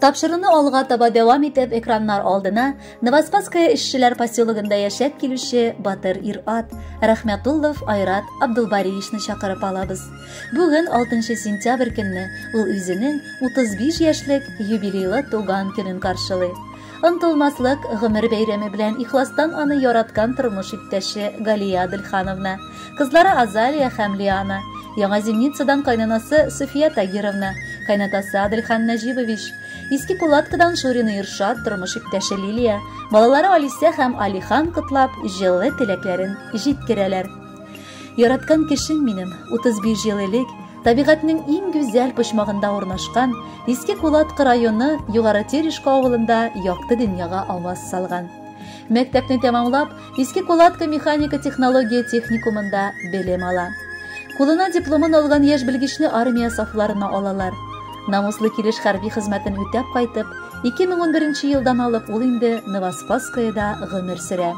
Тапшыруны алга таба дәвам итеп, экраннар алдына Новоспасское эшчеләр поселогында яшәп килүче батыр ир-ат Рәхмәтуллов Айрат Абдулбариевичны чакырып алабыз. Бүген 6 сентябрь көнне ул үзенең 35 яшьлек юбилейлы туган көнен каршылый. Онтылмаслык гомер бәйрәме белән ихластан аны яраткан тормыш иптәше Галия Адылхановна, кызлары Азалия һәм Лиана, Яңа Зимницадан кайнанасы София Тагировна, кайнатасы Адылхан Нәҗибович, Иске Кулаткадан Шурина Иршат, тормыш иптәше Лилия, балалары Алисә һәм Алихан котлап, җылы теләкләрен җиткерәләр. Яраткан кешем минем, 35 ел элек табигатьнең иң гүзәл почмагында урнашкан Иске Кулаткы районы Югары Терешка авылында якты дөньяга аваз салган. Мәктәпне тәмамлап, Иске Кулатка механика технология техникумында белем ала. Кулына дипломын алган яшь белгечне армия сафларына алалар. Намуслы килеш хәрби хезмәтен үтәп кайтып, 2011 елдан алып ул инде Новоспасскоеда гомер сөрә.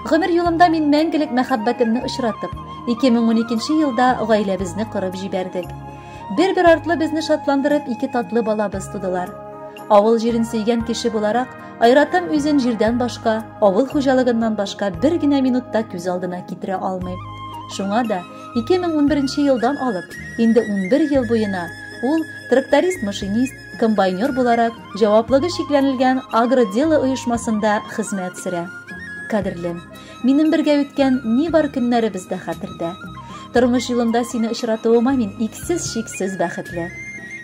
Гомер юлымда мин мәңгелек мәхәббәтемне очратып, 2012 елда гаиләбезне корып җибәрдек. Бер-бер артлы безне шатландырып ике татлы балабыз тудылар. Авыл җирен сөйгән кеше буларак, Айратым үзен җирдән башка, авыл хуҗалыгыннан башка бер генә минутта күз алдына китерә алмый. Шуңа да 2011 елдан алып, инде 11 ел буена ул тракторист-машинист, комбайнер буларак җаваплыгы чикләнелгән Агродело оешмасында хезмәт сөрә. Кадерлем, минем бергә үткән ни бар көннәребез дә хәтердә. Тормыш юлында сине очратуыма мин иксез-чиксез бәхетле.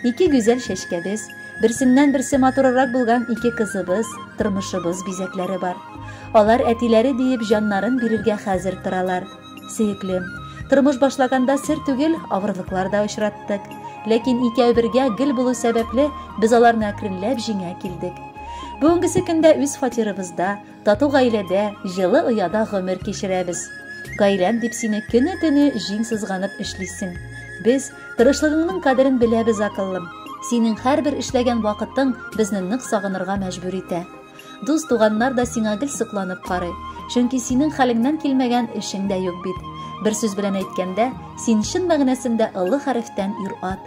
Ике гүзәл чәчкәбез, берсеннән-берсе матурырак булган ике кызыбыз, тормышыбыз бизәкләре бар. Алар әтиләре диеп җаннарын бирергә хәзер торалар. Сөеклем, тормыш башлаганда сер түгел, авырлыклар да очраттык. Ләкин икәү бергә гел булу сәбәпле, без аларны әкренләп җиңә килдек. Бүгенгесе көндә үз фатирыбызда, тату гаиләдә, җылы ояда гомер кичерәбез. Гаиләм дип сине көне-төне җиң сызганып эшлисең. Без тырышлыгыңның кадерен беләбез, акыллым. Синең һәрбер эшләгән вакытың безне нык сагынырга мәҗбүр итә. Дус туганнар да сиңа гел сокланып карый. Чөнки синең хәлеңнән килмәгән эшең дә юк бит. Бер сүз белән әйткәндә, син чын мәгънәсендә олы хәрефтән ир-ат.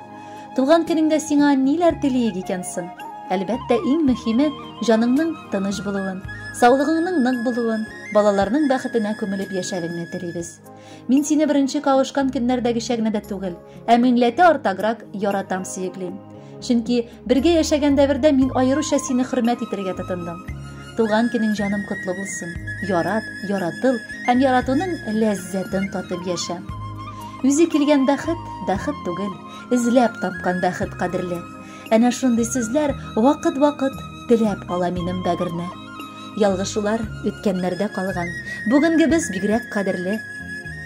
Туган көнеңдә сиңа ниләр телиек икән соң? Әлбәттә, иң мөһиме җаныңның тыныч булуын, саулыгыңның нык булуын, балаларның бәхетенә күмелеп яшәвеңне телибез. Мин сине беренче кавышкан көннәрдәгечә генә дә түгел, ә меңләтә артаграк яратам, сөеклим. Чөнки бергә яшәгән дәвердә мин аеруча сине хөрмәт итәргә тотындым. Туган көнең җаным котлы булсын. Ярат, яратыл һәм яратуның ләззәтен татып яшә. Үзе килгән бәхет, бәхет түгел, эзләп тапкан бәхет кадерле. Әнә шундый сүзләр вакыт-вакыт теләп ала минем бәгырьне. Ялгышулар үткәннәрдә калган. Бүгенгебез бигрәк кадерле.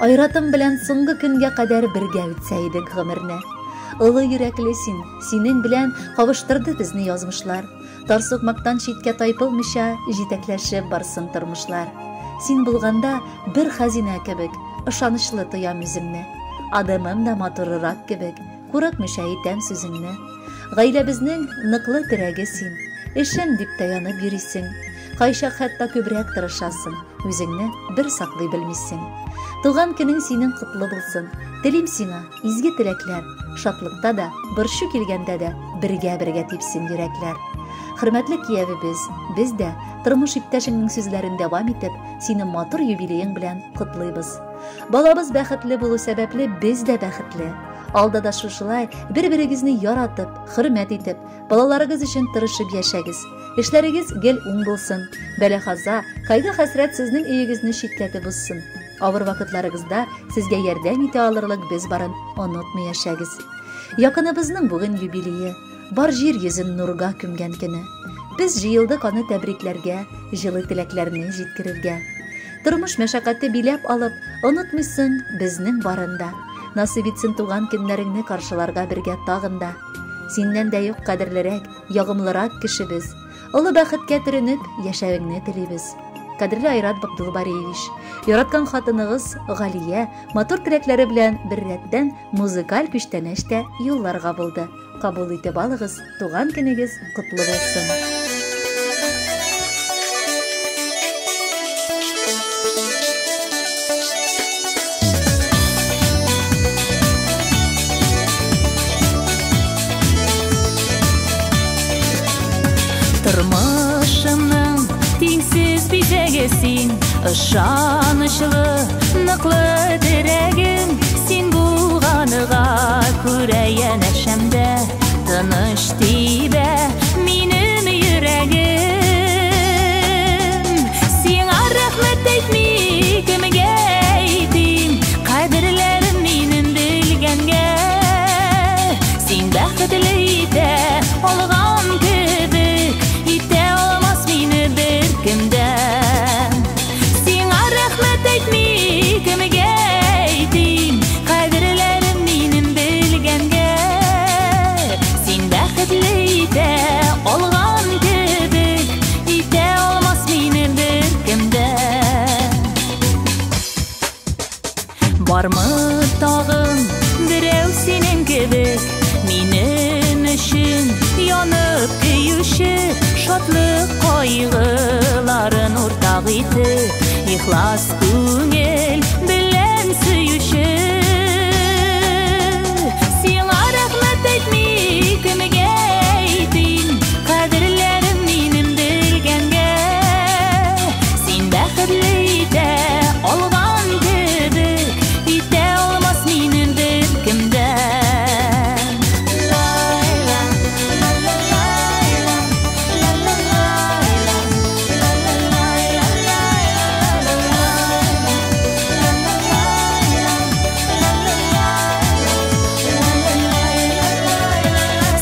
Айратым белән соңгы көнгә кадәр бергә үтсә идек гомерне. Олы йөрәкле син, синең белән кавыштырды безне язмышлар. Тар сукмактан читкә тайпылмыйча җитәкләшеп барсын тормышлар. Син булганда бер хәзинә кебек, ышанычлы тоям үземне. Адымым да матурырак кебек, курыкмыйча әйтәм сүзеңне. Гаиләбезнең ныклы терәге син. Эшем дип тә янып йөрисең. Кайчак хәтта күбрәк тырышасың, үзеңне бер саклый белмисең. Туган көнең синең котлы булсын. Телим сиңа изге теләкләр. Шатлыкта да, борчу килгәндә дә бергә-бергә типсен йөрәкләр. Хөрмәтле киявебез, без дә тормыш иптәшеңнең сүзләрен дәвам итеп, сине матур юбилеең белән котлыйбыз. Балабыз бәхетле булу сәбәпле без дә бәхетле. Алда да шушылай бер-берегезне яратып, хөрмәт итеп, балаларыгыз өчен тырышып яшәгез. Эшләрегез гел уң булсын. Бәла-каза, кайгы-хәсрәт сезнең өегезне читләтеп узсын. Авыр вакытларыгызда сезгә ярдәм итә алырлык без барын онытмый яшәгез. Якыныбызның бүген юбилее, бар җир йөзен нурга күмгән көне. Без җыелдык аны тәбрикләргә, җылы теләкләрне җиткерергә. Тормыш мәшәкате биләп алып, онытмыйсың безнең барын да. Насыйп итсен туган көннәреңне каршыларга бергә тагын да. Синнән дә юк кадерлерәк, ягымлырак кешебез. Олы бәхеткә төренеп, яшәвеңне телибез. Кадерле Айрат Габдулбариевич, яраткан хатыныгыз Галия матур теләкләре белән беррәттән музыкаль күчтәнәч тә юлларга булды. Кабул итеп алыгыз, туган көнегез котлы булсын! тиңсез бизәге син, ышанычлы, ныклы терәгем. Син булганыга күрә янәшәмдә тыныч тибә минем йөрәгем. Сиңа рәхмәт әйтми кемгә әйтим, кадерләрем минем белгәнгә. Син бәхетле итә алган кебек, итә алмас мине беркем дә. Сиңа рәхмәт әйтми кемгә әйтим, кадерләрем минем белгәнгә. Син бәхетле итә алган кебек, итә алмас мине беркем дә. Бармы тагын берәү синең кебек, минем өчен янып көюче, шатлык кайгыларын уртак итеп, ихлас күңел белән сөюче. Сиңа рәхмәт әйтми кемгә әйтим, кадерләрем минем белгәнгә. Син бәхетле итә алган кебек, итә алмас мине беркем дә.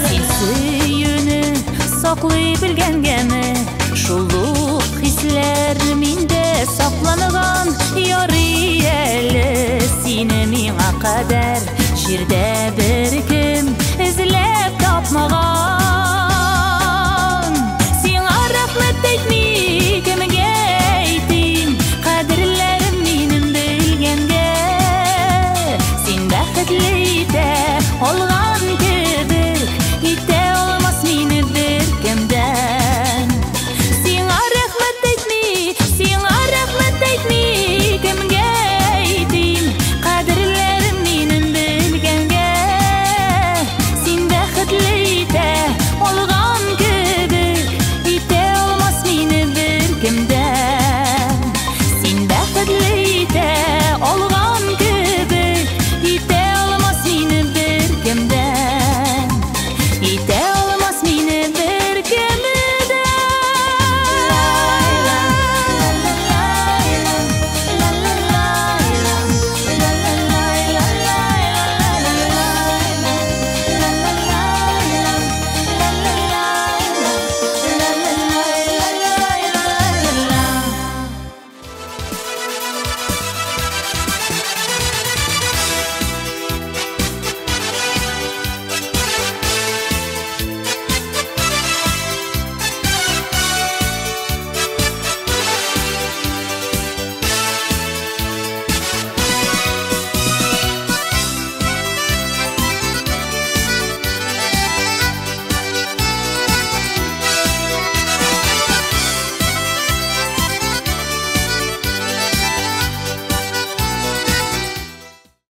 Син сөюне саклый белгәнгәме, шул ук хисләр миндә сакланган. Ярый әле сине миңа кадәр җирдә